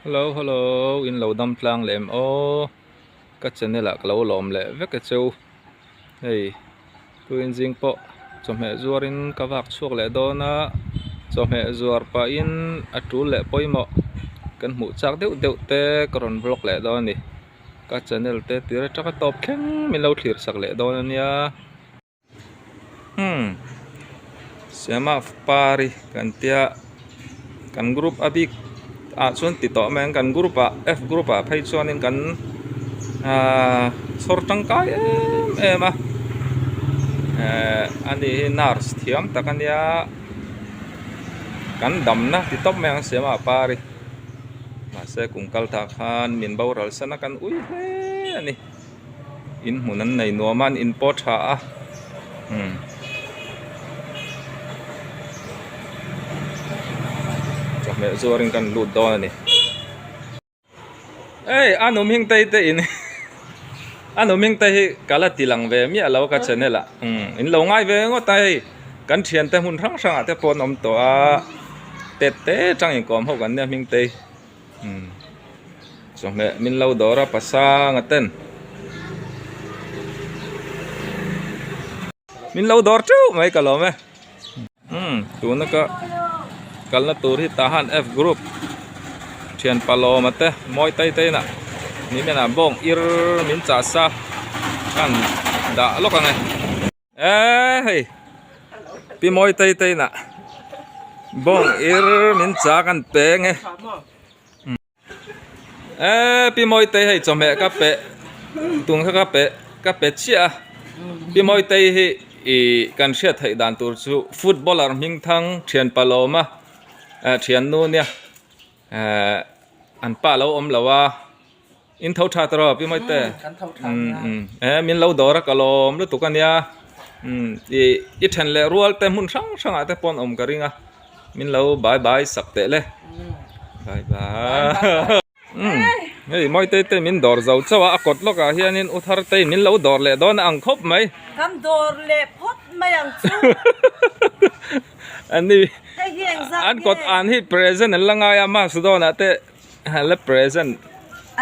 Hello hello in lo dam tlang leh em aw ka channel ah ka lo lawm leh vek e cheu hei tuin zing pawh chawhmeh zuar in ka vak chhuak leh dawn a chawhmeh zuar pah in a tul leh pawimawh kan hmuh chak deuh deuh te ka rawn vlog leh dawn a ni ka channel te tir atanga tawp thleng min lo thlir sak leh dawn a nia. Hmm Siama pari kan tia kan group a bik ah chuan ti tawh mai ang kan group ah F group ah phei chuanin kan ahh chhawr tangkai em em a ehh ani hi nurse thiam tak ania kan damna ti tawp mai ang Siama pari mahse kum kal tah khan min boral san a kan ui hle a ni. In hmun an nei nuam a an in pawh tha a umm chawhmeh zuar in kan lut dawn a ni hei a nu hming te te in a nu hming te hi ka la ti lang ve miah lo ka channel ah umm in lo ngai ve ngawt a hei kan thian te hmun hrang hrang ah te pawh an awm tawh a tet te tang inkawm ho kan nia hming te umm chawhmeh min lo dawr a pasang a ten min lo dawr teuh mai ka lawm e umm tuna ka kalna tur hi tah han F group thian palawma te mawi tai tai inah ni menah bawng ir min chah sa khan dah lawk ang e. Eee hei pi mawi tei tei nah bawng ir min chak an peng e eee pi mawi tei hei chawhmeh ka pe tung kha ka pe ka pe chiah a pi mawi tei hi ih kan hriat theih dan tur chu footballer hming thang thian palawma thiannu nia eee an pa lo awm lo a. In tho tha tawh pi mawi te e min lo dawr a ka lawm lutuk a nia i i then leh rual te hmun hrang hrang ah te pawh an awm ka ring a min lo bye bye sak teh le bye bye hei mawi te te min dawr zo chauh a a kawt lawk ah hian in u thar te in min lo dawr leh dawn a ang khawp mai kan dawr leh phawt mai ang chu ani an kawt an hi present an la ngai a mask dawn ah te la present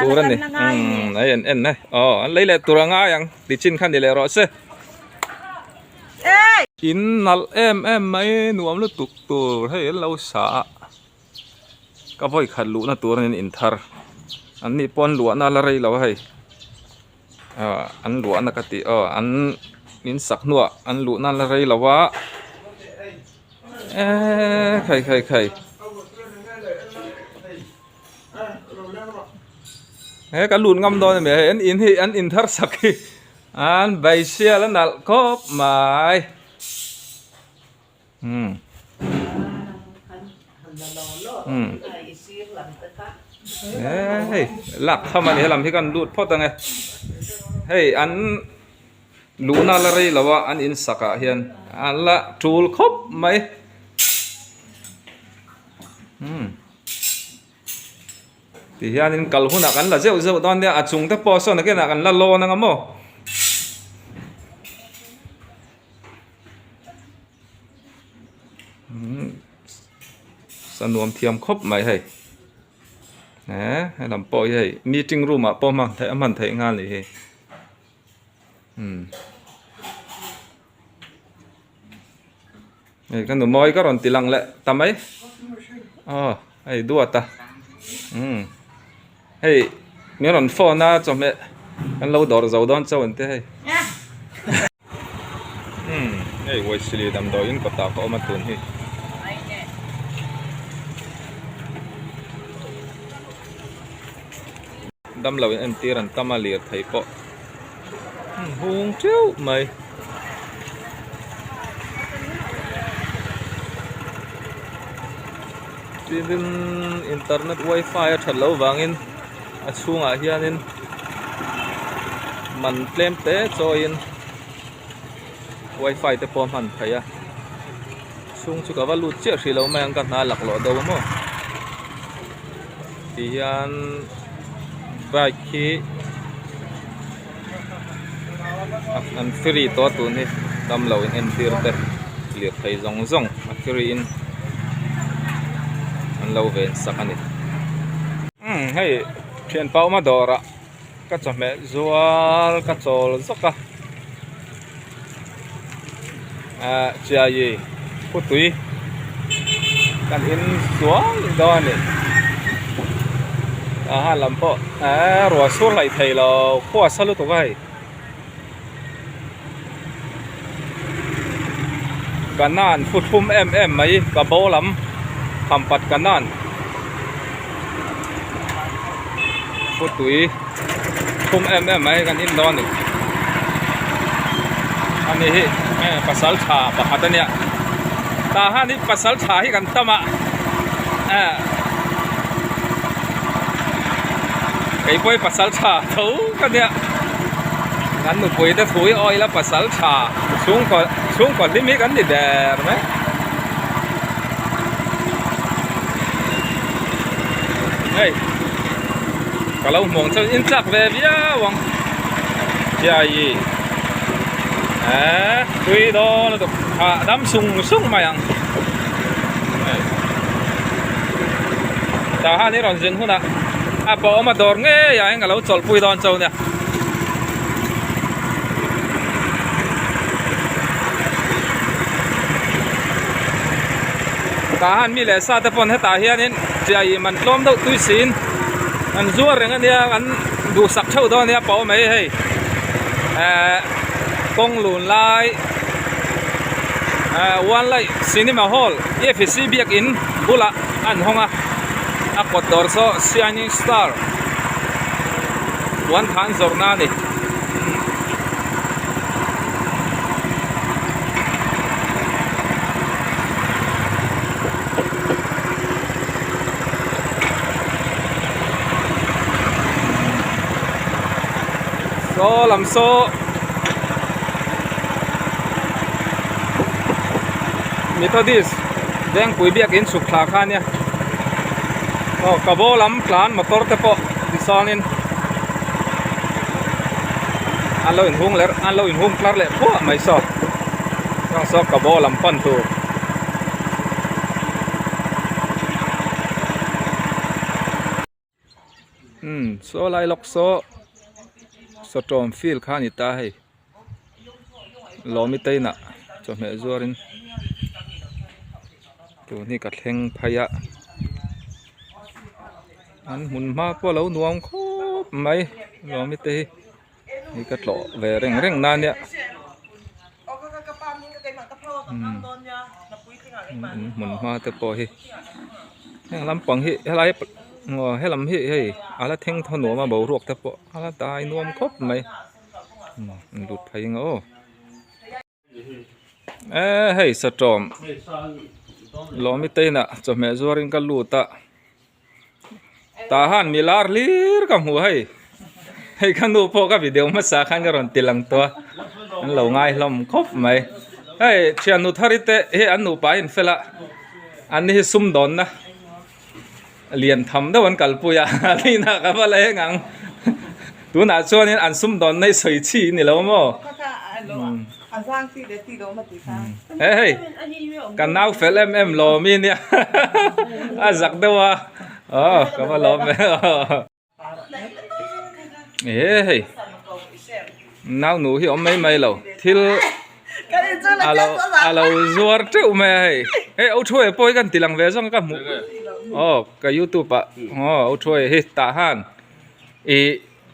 tur a ni umm hei an en e aw an lei leh tur a ngai ang ti chin kha ni leh rawh se in nalh em em mai nuam lutuk tur hei an lo sa a ka vawi khat luhna tur a ni in thar an ni pawh an luahna la rei lo a hei ah an luahna ka tih aw an in sak hnuah an luhna la rei lo a eee khai khai khai he kan lut ngam dawn ami hei an in hi an in thar sak hi an bai sial a nalh khawp mai umm umm eee hei lak tham ani helam hi kan lut phawt ange hei an. Luhna la rei lo a an in sak ah hian an la tul khawp mai umm ti hian in kal hunah kan la zeuh zeuh dawn nia a chung te pawh sawn nakinah kan la lawn anga maw. Umm sanuam thiam khawp mai hei. He helam pawh hi hei meeting room ah pawh hman theih a hman theih nghal nih hi. Umm hei ka nu mawi ka rawn ti lang leh ta mai aw hei duat a umm hei min rawn phone a chawhmeh kan lo dawr zo dawn chauh an ti hei umm hei Wesley damdawiin kawtah ka awm a tun hi. Damlo in entir an tam a lirthei pawh an hung teuh mai. Tin internet wifi a that loh vangin a chhungah hianin man tlem te chawiin wifi te pawh a hman theih a chhung chu ka va lut chiah hrih lo mai ang ka hna laklawh deuh a maw. Ti hian bike hi an free tawh a tun hi damlo in entir te lirthei zawng zawng a free in an lo ven sak a ni. Hei thianpa awma dawrah ka chawhmeh zual ka chawl zawk a ah chiaii khawtui kan in sual dawn a ni aha lam pawh eee ruah sur hlaih thei lo khua sa lutuk a hei. Kanan thu thlum em em mai ka bo lam khampat kanan thu tui thlum em em mai kan in dawn a ni ani hi heng pasal tha pakhat a nia tah hian in pasal tha hi kan tam a eh keipawh hi pasal tha tho ka nia. Kan nupui te thu hi aw ila pasal tha chhungkaw chhungkaw hlim hi kan ni der mai. Hei ka lo hmuh ang chuan in tlak ve viau ang chiai eh tui dawn lutuk ah dam sung sung mai ang hei tah hian i rawn zin hunah a pawh awm a dawr ngei ah hian ka lo chawlhpui dawn chauh nia. Tah hian mi leh sa te pawn hetah hianin chiai man tlawm deuh tui siin an zuar reng ania an duhsak theuh dawn ania pawh mai hei ehh kawng lun lai ehh one light cinema hall efc biakin bulah an hawng a a kawt dawr saw shining star. Puan than zawrhna a ni. Saw lam saw Methodist Vengpui biakin chhuk thla kha ania aw ka bo lam tlan motor te pawh tichuanin an lo inhung ler an lo inhung tlar leh phuah mai saw chuan saw ka bo lam pan tur. Umm saw lai lawk saw sawtawm field kha a ni ta hei lawmi te inah chawhmeh zuarin tun hi ka thleng phei a an hmun hma pawh a lo nuam khawp mai lawmi te hi. Hei ka tlawh ve reng reng na nia umm hmun hma te pawh hi heng lampang hi helai aw helam hi hei a la theng thaw nuam a boruak te pawh a la dai nuam khawp mai umm lut phei ang aw. Eee hei satawm lawmi te inah chawhmeh zuarin ka lut a tah han mi lar hlir ka hmu hei hei ka nu pawh ka video hmasa khan ka rawn ti lang tawh a an lo ngai hlawm khawp mai hei thiannu thari te hi an nupa a infel a an ni hi sumdawnna lian tham deuh an kalpui a an inah ka va la eng ang tunah chuanin an sumdawnna hi sawi chi a ni lo maw he hei ka nau fel em em lo mi nia a zak deuh a aw ka va lawm ve e hei nau nu hi awm mai mai lo thil alo alo zuar teuh mai a hei hei au thuai pawh hi kan ti lang ve zawng a ka hmuh aw ka youtube ah aw au thuai hi tah han ih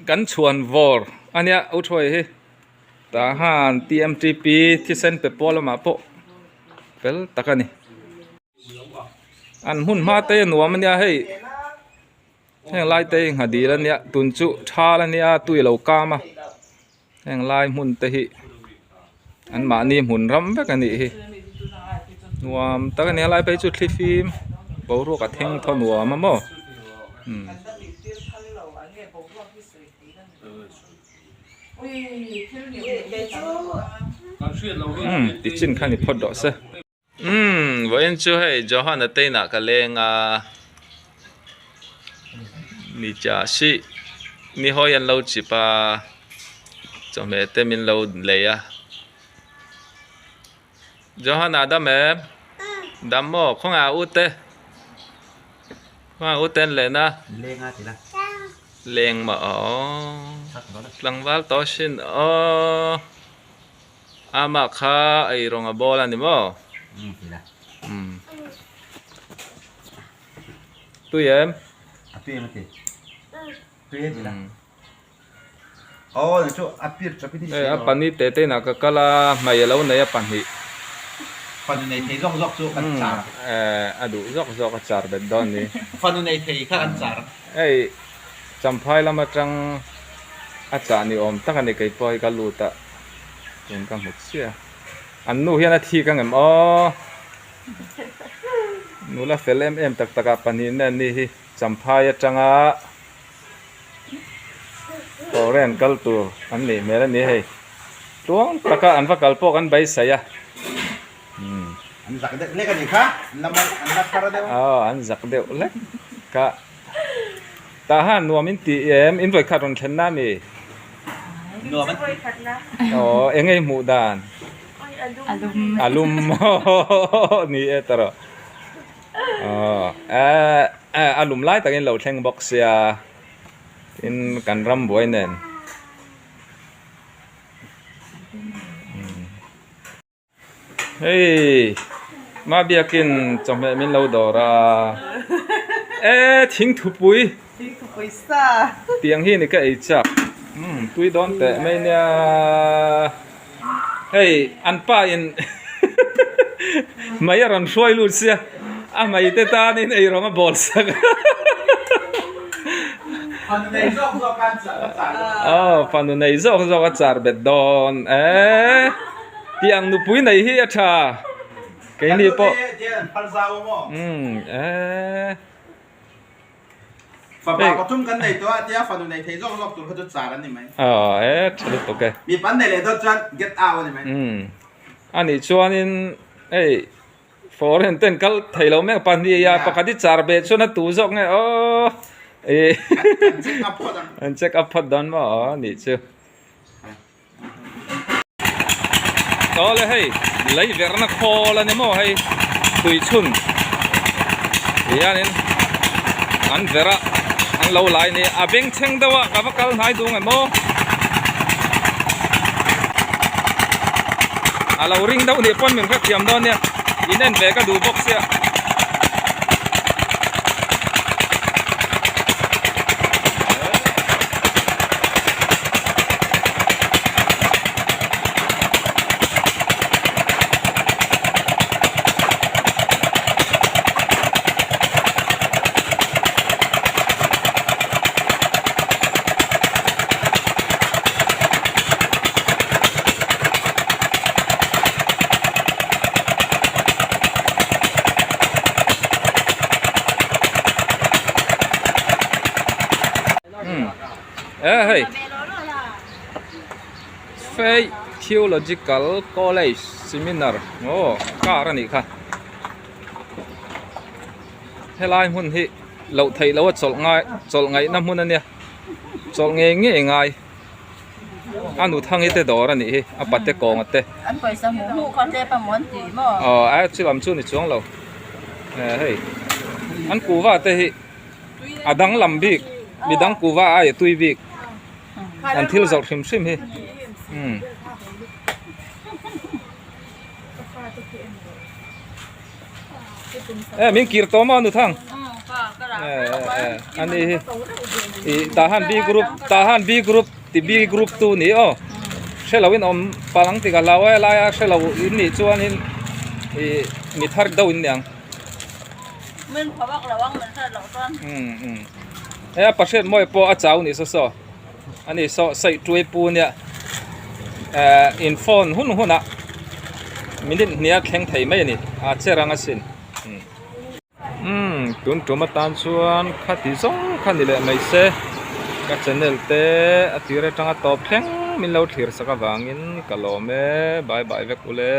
kan chhuan vawr ania au thuai hi tah han tmtp thisen pe pawl lamah pawh fel tak a ni an hmun hma te a nuam ania hei. Heng lai te hi nghadil a nia tun chu thal a nia tui a lo kam a heng lai hmun te hi an mahni hmun ram vek a nih hi nuam tak a ni helai phei chu thlifim boruak a theng thaw nuam a maw umm. Umm tichin kha ni phawt rawh se. Umm vawiin chu hei Johana te inah ka leng a ni cha si ni hawi an lo chip a chawhmeh te min lo lei a Johana dam em dam maw khawngaih a u te. Khawngaih u ten lehna. Leng mah aw. Tlangval tawh sin aw. Amah kha ei rawng a bawl a ni maw? Umm. Tui em? A tui em a ti. Tui em ti la. Aw chu a pir chawp in Hei a pani te te inah ka kal a hmei a lo nei a pahnih. Fanu nei thei zawk zawk chu kan char. A duh zawk zawk a char bet dawn ni. Fanu nei thei kha kan char. Hei Champhai lam atang a chah ni awm tak a ni kei pawh hi ka lut a tun ka hmu chiah a. An nu hian a thik ang em aw. Nula fel em em tak tak ah pahnih nen ni hi Champhai atanga Foreign kal tur an nih hmel a ni hei. Tluang taka an va kal pawh kan beisei a. Umm. An zak deuh lek a nih kha. An la an la thar deuh. Aw an zak deuh lek ka. Tah han nuam in tih em? In vawikhat rawn thlen na mi? Nuam an tih. Aw eng nge i hmuh dan? A lum. A lum ni e ta rawh. Aw eh a lum lai takin lo thleng bawk sia tin kan ram buai nen hei Mabiakin chawhmeh min lo dawr a eh thingthupui tiang hi ni ka ei chak tui dawn teh mai nia. Hei an pa in mai a rawn hruai lut sia a mai te tanin ei rawng a bawl sak aw fanu nei zawk zawk a char bet dawn e tiang nupui nei hi a tha keini pawh umm e. Fapa pathum kan nei tawh a tia fanu nei thei zawk zawk tur kha chu char an ni mai. Aw e tha lutuk e. Mi pan nei leh dawt chuan get out a ni mai. Umm anih chuanin hei foreign ten kal thei lo mek pahnih a pakhat hi char beh chuan a tu zawk nge aw e An check up phawt ang. An check up phawt dawn maw aw anih chu. Awle hei lei verna khawl a ni maw hei tui chhun hianin an ver a an lo lai a ni a bengchheng deuh a ka va kal hnai duh ang em aw a lo ring deuh nih pawn min hrethiam dawn nia in en ve ka duh bawk sia. Eh hei Faith Theological College Seminar aw car a nih kha helai hmun hi loh theih loh a chawlh ngai chawlh ngaihna hmun a nia chawlh ngei ngei ngai a nu thang hi te dawr a nih hi a pate kawnga te aw a chu lam chu ni chuang lo eh hei an kuhva te hi. A danglam bik midang kuhva aia tui bik an thil zawrh hrim hrim hi umm. Eh min kir tawh maw Nuthang eh eh ani hi ih tah han B group tah han B group ti B group tu ni aw hrelo in awm palang tik a hlau a helai a hrelo in nih chuanin ih mi thar deuh in niang. Min pha vak lo ang min hriat loh chuan. Umm umm he a pahriat mawi pawh a chau ni saw saw ani saw saih tuai pu nia eh in phone hun hun ah minute hnih a thleng thei mai ani a che rang asin umm umm tun tum atan chuan khati zawng kha ni leh mai se ka channel te a tir atanga tawp thleng min lo thlir sak avangin ka lawm e bye bye vek ule.